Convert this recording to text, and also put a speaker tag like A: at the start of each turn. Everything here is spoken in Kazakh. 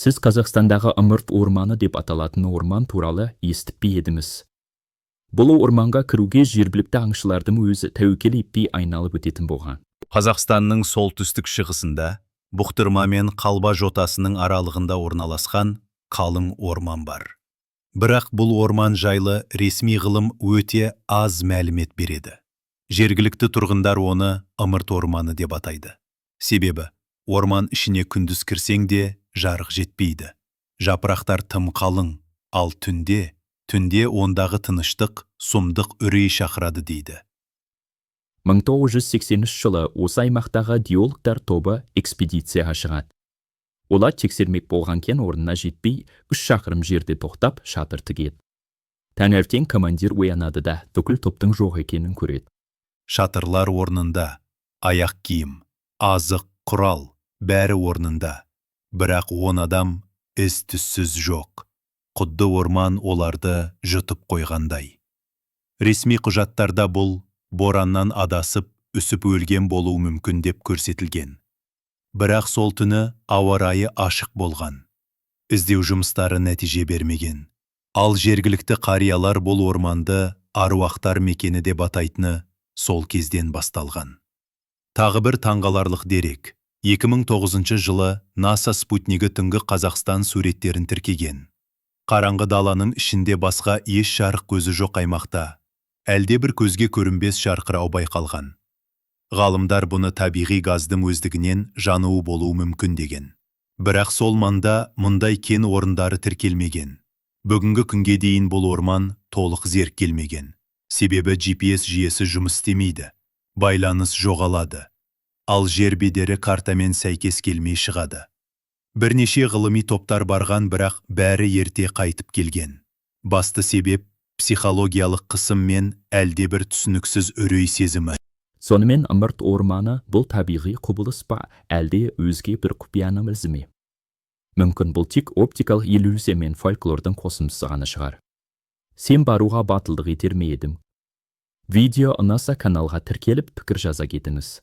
A: Сіз Қазақстандағы Ымырт орманы деп аталатын орман туралы естіп пе едіңіз? Бұл орманға кіруге жергілікті аңшылардың өзі тәуекел етпей айналып өтетін болған.
B: Қазақстанның солтүстік шығысында, Бұқтырма мен Қалба жотасының аралығында орналасқан қалың орман бар. Бірақ бұл орман жайлы ресми ғылым өте аз мәлімет береді. Жергілікті тұрғындар оны Ымырт орманы деп атайды. Себебі орман ішіне күндіз кірсең де, жарық жетпейді. Жапырақтар тым қалың, ал түнде ондағы тыныштық сұмдық үрей шақырады дейді.
A: 1983 жылы осы аймақтағы геологтар тобы экспедицияға шығады. Олар тексермек болған кен орнына жетпей, 3 шақырым жерде тоқтап, шатыр тігеді. Таңертең командир оянады да, бүкіл топтың жоқ екенін көреді.
B: Шатырлар орнында, аяқ киім, азық, құрал, бәрі орнында. Бірақ 10 адам із түссіз жоқ. Құдды орман оларды жұтып қойғандай. Ресми құжаттарда бұл бораннан адасып, үсіп өлген болуы мүмкін деп көрсетілген. Бірақ сол түні ауа райы ашық болған. Іздеу жұмыстары нәтиже бермеген. Ал жергілікті қариялар бұл орманды аруақтар мекені деп атайтыны сол кезден басталған. Тағы бір таңғаларлық дерек: 2009 жылы НАСА спутнигі түнгі Қазақстан суреттерін тіркеген. Қараңғы даланың ішінде, басқа еш жарық көзі жоқ аймақта әлде бір көзге көрінбес жарқырау байқалған. Ғалымдар бұны табиғи газдың өздігінен жануы болуы мүмкін деген. Бірақ сол маңда мұндай кен орындары тіркелмеген. Бүгінгі күнге дейін бұл орман толық зерттелмеген. Себебі GPS жүйесі жұмыс істемейді, байланыс жоғалады, ал жер бедері картамен сәйкес келмей шығады. Бірнеше ғылыми топтар барған, бірақ бәрі ерте қайтып келген. Басты себеп – психологиялық қысым мен әлдебір түсініксіз үрей сезімі.
A: Сонымен, Ымырт орманы бұл табиғи құбылыс па, әлде өзге бір құпияның ізі ме? Мүмкін, бұл тек оптикалық иллюзия мен фольклордың қосындысы ғана шығар. Сен баруға батылдық етер ме едің? Видео ұнаса, каналға тіркеліп, пікір жаза кетіңіз.